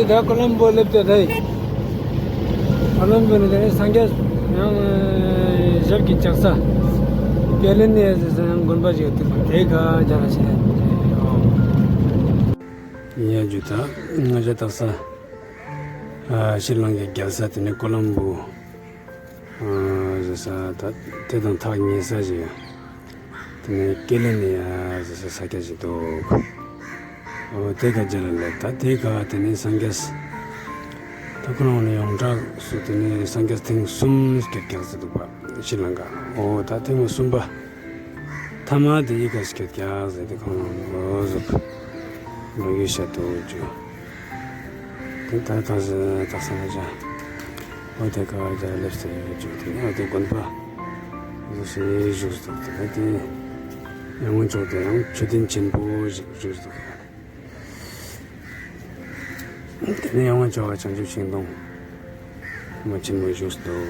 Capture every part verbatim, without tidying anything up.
ད་ཀོ་ལམ་བྷོ་སླེབས་ཏེ་ད་ཡིན། ཀོ་ལམ་བྷོ་ནས་ད་ནི་སངས་རྒྱས་ཡང་ཞབས་ཀྱི་བཅགས་ས་ཀེ་ལི་ནི་ཡ་ཟེར་ས་ཡང་དགོན་པ་ཞིག་ཐུག་པ་དེ་ག་རྒྱ་ལ་ཕྱིན་ཡ་རྒྱུ་ད་ང་ཞ་དག་ས་ཤྲི་ལང་ཀའི་རྒྱལ་ས་དེ་ནི་ཀོ་ལམ་བྷོ། ཟེར་ས་ད་དེ་དང་ཐག་ཉེ་ས་ཞིག་ཡོད། དེ་ནས་ཀེ་ལི་ནི་ཡ་ཟེར་ས་ས་སྐྱ་ཞིག་འདུག་འོ་དེ་ག་རྒྱ་ལ་སླེབས། ད་དེ་ག་དེ་ནས་སངས་རྒྱས་ད་ཁོ་རང་ནས་ཡོངས་གྲགས་སུ་དེ་ནས་སངས་རྒྱས་ཐེངས་གསུམ་སྐྱོད་རྒྱག་ཟེར་འདུག་པ་ཤྲི་ལང་ཀ། འོ་ད་ཐེངས་མ་གསུམ་པ། ཐ་མ་དེ་ཡི་ག་སྐྱོད་རྒྱག་ཟེར་ཏེ་ཁོང་ལ་འོ་ཟུག་ལོ་རྒྱུས་བཤད་འདུག་རྒྱུ། དེ་ལྟར་དག་ས་དག་ས་ན་ཅང་། འོ་དེ་ག་བ་རྒྱ་སླེབས་ཟེར་ཡོད་རྒྱུ་དེ་ནས་འོ་དེ་དགོན་པ་ཟུག་ཞིག་བཞུགས་འདུག་དེ་ནས་དེ་ཡང་སྔོན་ཕྱོགས་དེ་ཡང་མཆོད་རྟེན་ཆེན་པོ་ཞིག་བཞུགས་འདུག་དེ་ནས་ཡང་སྔོན་ཕྱོགས་བ་བྱང་ཆུབ་ཤིང་སྡོང་མ་ཆེན་མོ་བཞུགས་འདུག་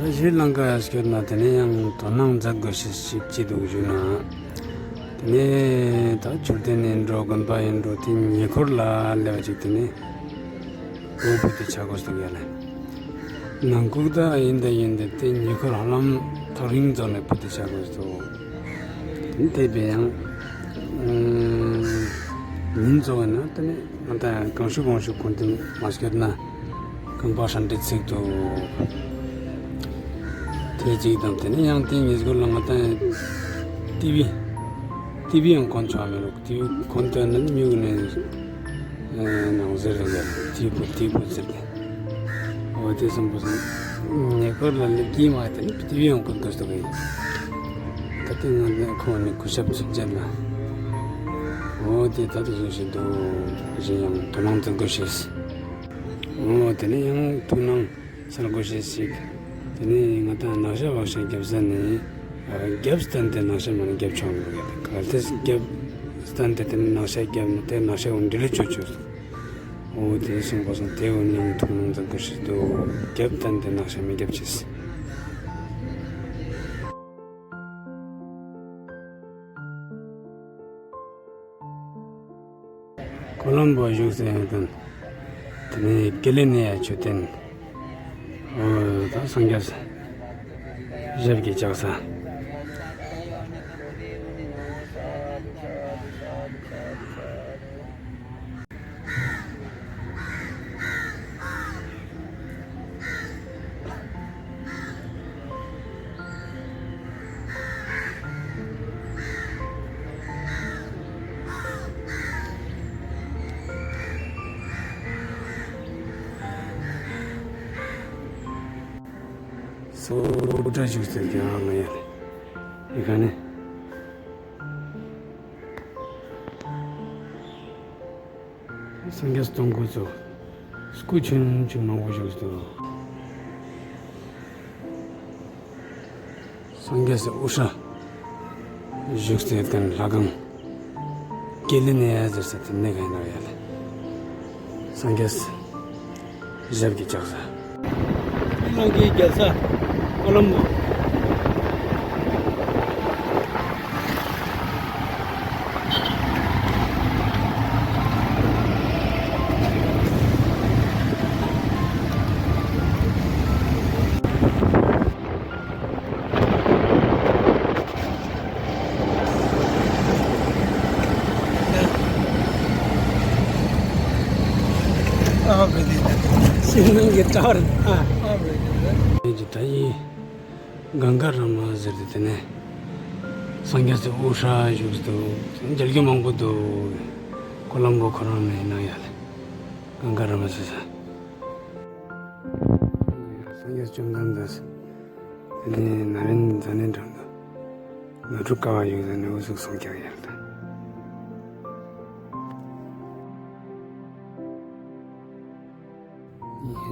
ད་ཤྲི་ལང་ཀ་ཡ་སྐྱོད་ན་དེ་ནས་ཡང་དོ་སྣང་མཛད་དགོས་ཤེས་ཤིག་ཅི་འདུག་ཞུ་ན། དེ་ནས་ད་མཆོད་རྟེན་ཡིན་འགྲོ་དགོན་པ་ཡིན་འགྲོ་དེ་ཉེ་འཁོར་ལ་སླེབས་པ་ཅིག་དེ་ནས་འོ་བུ་དེ་ཆགས་དགོས་འདུག་ཡ་ལ། ནང་ཁུག་ད་ཡིན་ད་ཡིན་ད་དེ་ཉེ་འཁོར་ཧ་ལམ་ཐག་རིང་རྫོགས་ནས་བུ་དེ་ཆགས་དགོས་འདུག་དེ་བས་ཡང་ཉིན་རྫོགས་ན་དེ་ནས་ང་ད་གང་ཤུགས་གང་ཤུགས་གོང་དེ་མ་སྐྱོད་ན། རྐང་པ་ཧྲན་ཏེ་ཚིག་ཏུ། དེ་གཅིག་དང་དེ་ནས་ཡང་དེ་ཉིས་སྒོར་ལ་ང་ད་ཏི་བི། ཏི་བི་ཡང་གོན་ཆོག་མི་རུག་ཏི་བི་གོན་ཏོན་ནི་མྱུག་ནས་ནང་ཟེར་རེ་ཡ་ཏི་བུ་ཏི་བུ་ཟེར་ཏེ། འོ་དེ་སོང་པོ་སོང་། ཉེ་འཁོར་ལ་སླེབས་ཀྱི་མ་དེ་ནི་ཏི་བི་ཡང་གོན་དགོས་སོ་གི། ད་དེ་ང་ནས་ཁོང་ནས་གུས་ཞབས་ཚུན་ཆད་ལ། འོ་དེ་ད་དུ་བཟུང་བཞིན་འདུག་གཞན་ཡང་དོ་སྣང་བྱེད་དགོས་ཤེས། འོ་དེ་ནས་ཡང་ཐུགས་སྣང་གསལ་དགོས་ཤེས་ཤིག་དེ་ནས་ང་དང་ནག་ཤ་བག་ཤ་རྒྱབ་ས་ནས་རྒྱབ་སྟན་དེ་ནག་ཤ་མ་ནས་རྒྱབ་ཆོག་མི་འདུག་གལ་ཏེ་རྒྱབ་སྟན་དེ་དེ་ནས་ནག་ཤ་རྒྱབ་ན་དེ་ནག་ཤ་འོ་འདྲི་ལེ་ཆོག་ཆོག་སོང་། འོ་དེ་སོང་པ་སོང་དེ་འོ་ཉང་ཐུགས་སྣང་ཚང་དགོས་ཤེས་འདུག་རྒྱབ་སྟན་དེ་ནག་ཤ་མི་རྒྱབ་ཅེས། ཀོ་ལོམ་བྷོ་བཞུགས་སའི་དོན། དེ་ནས་ཀེ་ལི་ནི་ཡ་མཆོད་རྟེན། འོ་ད་སངས་རྒྱས་ཞབས་ཀྱི་བཅགས་ས། སོ་སྒྲ་བཞུགས་ཟེར་ཀྱང་ང་ཡ་ལེ། ཡི་ག་ནས། སངས་རྒྱས་སྟོང་སྐུ་ཚོ་སྐུ་ཆུང་ཆུང་མང་པོ་བཞུགས་འདུག་སངས་རྒྱས་སི་དབུ་སྐྲ་བཞུགས་ཏེ་དེ་ལྷ་ཁང་ཀེ་ལི་ནི་ཡ་ཟེར་ས་དེ་ནས་ག་ཡིན་ནོ་ཡ་ལེ། སངས་རྒྱས་ཞབས་ཀྱི་བཅགས་ས། ནང་གི་རྒྱལ་ས་ཀོ་ལོམ་བྷོ། ཨ་བེ་དེ་ད་ཤིང་ནང་གི་ཏྲར་ཨ། ཨ་བེ་དེ་ད་ཡིན། གངྒཱ་རཱ་མ་ཟེར་ཏེ་དེ་ནས་སངས་རྒྱས་སི་དབུ་སྐྲ་བཞུགས་འདུག་མཇལ་རྒྱུ་མང་པོ་འདུག་ཀོ་ལོམ་བྷོ་ཁོ་རང་ནས་ཡིན་ན་ཡ་ལེ། གངྒཱ་རཱ་མ་ཟེར་ས། སངས་རྒྱས་བཅོམ་ལྡན་འདས་དེ་ནས་ན་རེན་ཛ་ནའི་འགྲམ་དུ་ནོར་འཁྲུལ་དཀའ་བ་བཞུགས་ཟེར་ནས་འུ་ཟུག་སོང་ཀྱང་ཡ་ལེ།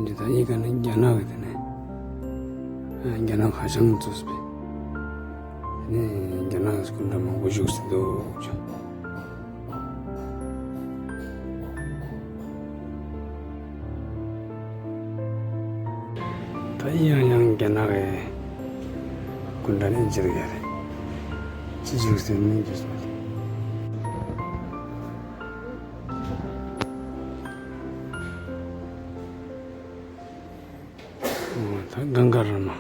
འདི་ད་ཡི་ག་ནས་རྒྱ་ནག་གི་དེ་ནས་རྒྱ་ནག་ཧ་ཅང་བཙོས་པས། དེ་ནས་རྒྱ་ནག་གི་སྐུ་འདྲ་མང་པོ་བཞུགས་སུ་འདུག་ཅུ། ད་ཡང་ཡང་རྒྱ་ནག་གི་སྐུ་འདྲ་ནས་འཇིར་ག་རེ་ཅི་བཞུགས་སུ་མི་འཇིར་སོང་། གངྒཱ་རཱ་མ།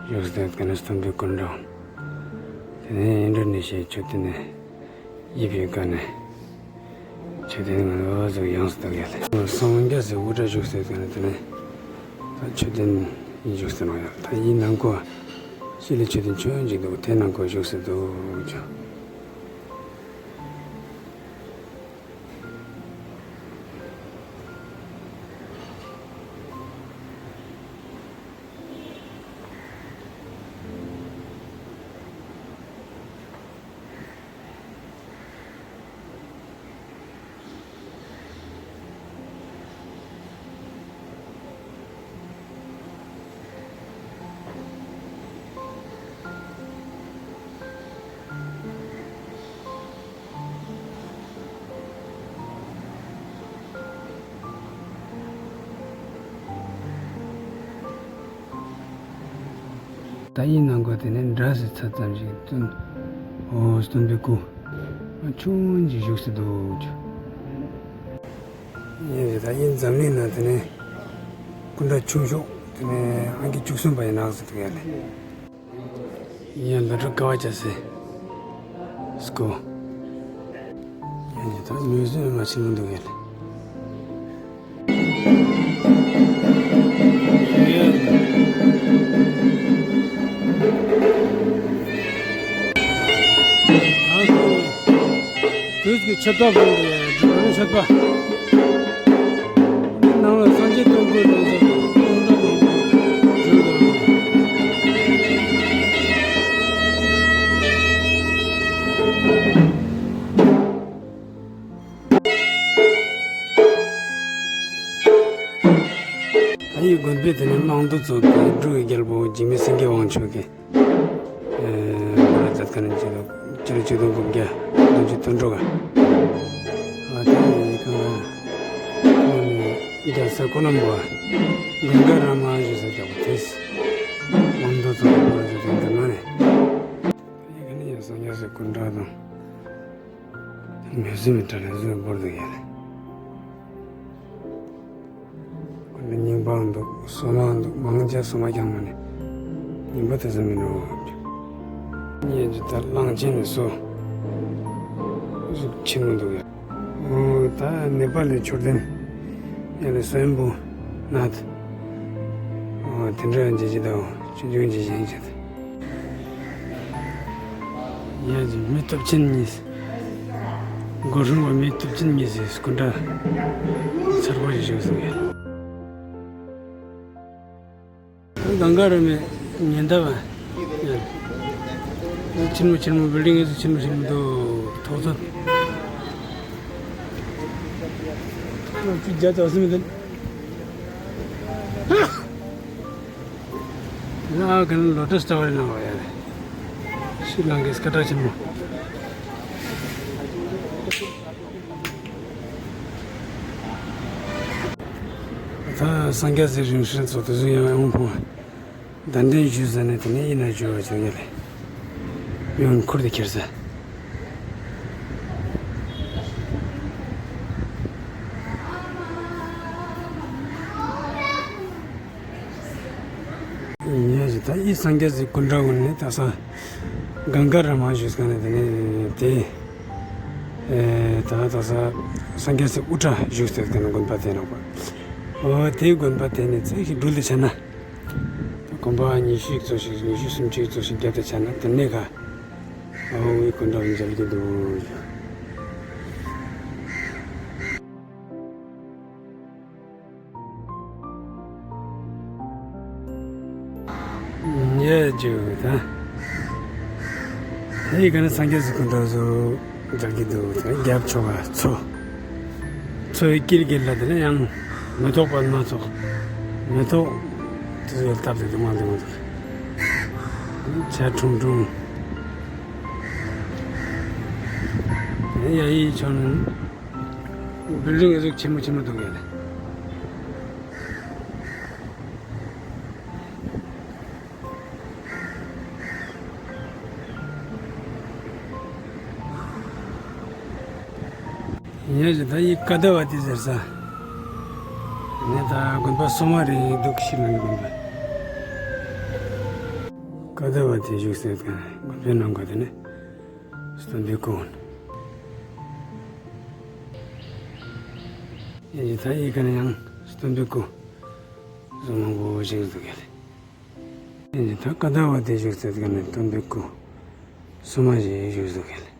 བཞུགས་སའི་ག་ནས་སྟོན་པའི་སྐུ་འདྲ། དེ་ནས་ཨིན་ཌོ་ནེ་ཤི་ཡའི་ཆོས་སྡེ་ནས་ཡིབ་པའི་སྒང་ནས། ཆོས་སྡེ་ནི་ང་ཚོ་ཟུག་ཡོངས་སུ་འདུག་ཡ་ལེ། སངས་རྒྱས་སི་དབུ་སྐྲ་བཞུགས་སའི་སྒང་ནས་དེ་ནས། ད་ཆོས་སྡེ་ནི་བཞུགས་སའི་ནང་ཡ་ལེ། ད་ཡིན་ནང་ཁོ། ཤི་ལི་ཆོས་སྡེ་ཆུང་ཅིག་འདུག་དེ་ནང་ཁོ་བཞུགས་སའི་འདུག་ཅོ། ད་ཡིན་ནང་ཁོ་དེ་ནས་འདྲ་སི་ཚ་ཙམ་ཞིག་སྟོན། འོ་སྟོན་པའི་སྐུ། ཆུང་ཅིག་བཞུགས་སི་འདུག་ཅོ། ཡིན་རེད། ད་ཡིན་འཛམ་གླིང་ན་དེ་ནས་སྐུ་འདྲ་ཆུང་ཤོས་དེ་ནས་ཨང་ཀི་བཅུ་གསུམ་པ་ཡིན་ནག་ཟེར་འདུག་ཡ་ལེ། ཡིན་ལ་འགྲོ་དཀའ་བ་བྱ་སེ། སྐུ། ཡིན་ད་མུས་ཟིན་མ་ཕྱིན་མི་འདུག་ཡ་ལེ། དུས་ཀྱི་ཆར་ཐོག་ཕུལ་ནས་འགྲོ་རིན་ཆར་པ། ནང་ལ་སངས་རྒྱས་སྟོང་སྐུ་རིན་ཆེན་སྟོང་ཕྲག་མང་པོ་བཞུགས་འདུག། ད་ཡི་དགོན་པའི་དེ་ནས་རྨང་རྡོ་བཙུགས་ཏེ་འབྲུག་གི་རྒྱལ་པོ་འཇིགས་མེད་སེང་གེ་དབང་ཕྱུག་གིས། ཨེ། ང་རང་མཛད་མཁན་ནི་ཆིག་སྟོང་ཆིག་སྟོང་དགུ་བརྒྱ་བདུན་ཅུ་དོན་དྲུག་ག། ཨ་དེ་ནི་གང་ལ། ཁོང་ནི་རྒྱལ་ས་ཀོ་ལོམ་བྷོ། གངྒཱ་རཱ་མ་ཞེས་ཟེར་རྒྱག་པ་དེས། དབང་དུ་བཙོང་བ་རེད་ཟེར་དེ་འདི་མ་རེད། ཡི་གེ་ནི་ཡང་སངས་རྒྱས་སི་སྐུ་འདྲ་དང་། མུས་ཟིན་མི་འདྲ་ལས་བཟོས་བོར་འདུག་ཡ་ལེ། ཁོ་ནི་རྙིང་པའང་འདུག་སོ་མའང་འདུག་མང་ཆེ་སོ་མ་རྐྱང་མ་ནི་རྙིང་པ་དེ་ཚོ་མིན་འགྲོ། ངས་ཀྱི་ད་གླང་ཆེན་ནས་སོ་ཟུག་ཆེན་མོ་འདུག་ཡ། འོ་ད་ནེ་པ་ལི་མཆོད་རྟེན་ཡ་ལེ་སོན་པོ་ནད། འོ་དེ་འདྲ་འཇལ་གྱི་དང་ཆུ་རྒྱུན་འཇལ་གྱི་ཡིན་ཆེད། ཡ་ཇི་མི་སྟོབས་ཆེན་གཉིས། སྒོ་སྲུང་བ་མི་སྟོབས་ཆེན་གཉིས་སི་སྐུ་འདྲ་མཚར་པོ་ཞིག་བཞུགས་སོང་ཡ། གངྒཱ་རཱ་མའི་ཉེ་འདབས་པ། ཆེན་མོ་ཆེན་མོ་བིལ་ཌིང་ངི་ཆེན་མོ་ཆེན་མོ་འདུག་ཐོག་ཚོ། ཅི་རྒྱ་ཙག་སིམ་དེ། ལ་གན་ལོ་ཊས་ཊ་ཝར་ནང་བ་ཡ་རེད། ཤྲི་ལང་ཀའི་སྐད་གྲགས་ཆེན་མོ། ད་སངས་རྒྱས་སི་རིང་བསྲེལ་ཚོ་དེ་ཚོ་ཡང་ཡང་ཕུང་བ། གདན་འདྲེན་ཞུས་ཟ་ནས་དེ་ནས་ཡིན་ན་ཞུ་བ་བྱུང་ཡ་རེད། ཡོན་ཁུར་དེ་ཁྱེར་ས། ཉེ་ཞིག་ད་ཡི་སངས་རྒྱས་སི་སྐུ་འདྲ་བོ་ནི་ད་ས་གངྒཱ་རཱ་མ་བཞུགས་ས་ནས་དེ་ནས་དེ་ཨེ་ད་ད་ས་སངས་རྒྱས་སི་དབུ་སྐྲ་བཞུགས་ས་དེ་ནས་དགོན་པ་དེ་ནོག་པ། འོ་དེའི་དགོན་པ་དེ་ནས་ཚེ་ཞིག་འགྲུལ་དུ་བྱས་ན། དགོན་པ་ཉི་ཤུ་ཙམ་ཞིག་ཉི་ཤུ་སུམ་ཅུ་ཙམ་ཞིག་བརྒྱབ་སྟེ་བྱས་ན་དེ་ནས་ག་ཨོ་ཝེ་སྐུ་འདྲ་མཇལ་གྱི་འདུག། ཉེ་རྒྱུ་ད། དེ་ཡི་ག་ནས་སངས་རྒྱས་སི་སྐུ་འདྲ་ཚོ་མཇལ་གྱི་འདུག། དེ་རྒྱབ་ཕྱོགས་ཀ་མཚོ། མཚོའི་དཀྱིལ་དཀྱིལ་ལ་དེ་ནས་ཡང་མེ་ཏོག་པདྨ་ཚོགས། མེ་ཏོག་དེ་ཚོ་ལ་བཏབ་སྟེ་འདུག་མ་འདུག་མ་འདུག། བྱ་ཁྲུང་ཁྲུང་། དེ་ནས་ཡ་ཡི་ཕྱོགས་ནས་བིལ་ཌིང་ཨེ་ཟུག་ཆེན་མོ་ཆེན་མོ་འདུག་ཡ་ལེ། ཡིན་ཞིག་ད་ཡི་ཀ་དྷ་བ་ཏི་ཟེར་ས། ནས་ད་དགོན་པ་སོ་མ་རེད་འདུག་ཤི་ལ་དགོན་པ། ཀ་དར་བ་དེ་བཞུགས་སའི་དགོན་པའི་ནང་ག་དེ་ནས་སྟོན་པའི་སྐུ། ཡིན་ད་ཡི་ག་ནས་ཡང་སྟོན་པའི་སྐུ་གཟུགས་མང་པོ་ཞིག་འདུག་ག་ལེ། ཡིན་ད་ཀ་དར་བ་དེ་བཞུགས་སའི་དགོན་ནས་སྟོན་པའི་སྐུ་སོ་མ་ཞིག་བཞུགས་འདུག་ག་ལེ།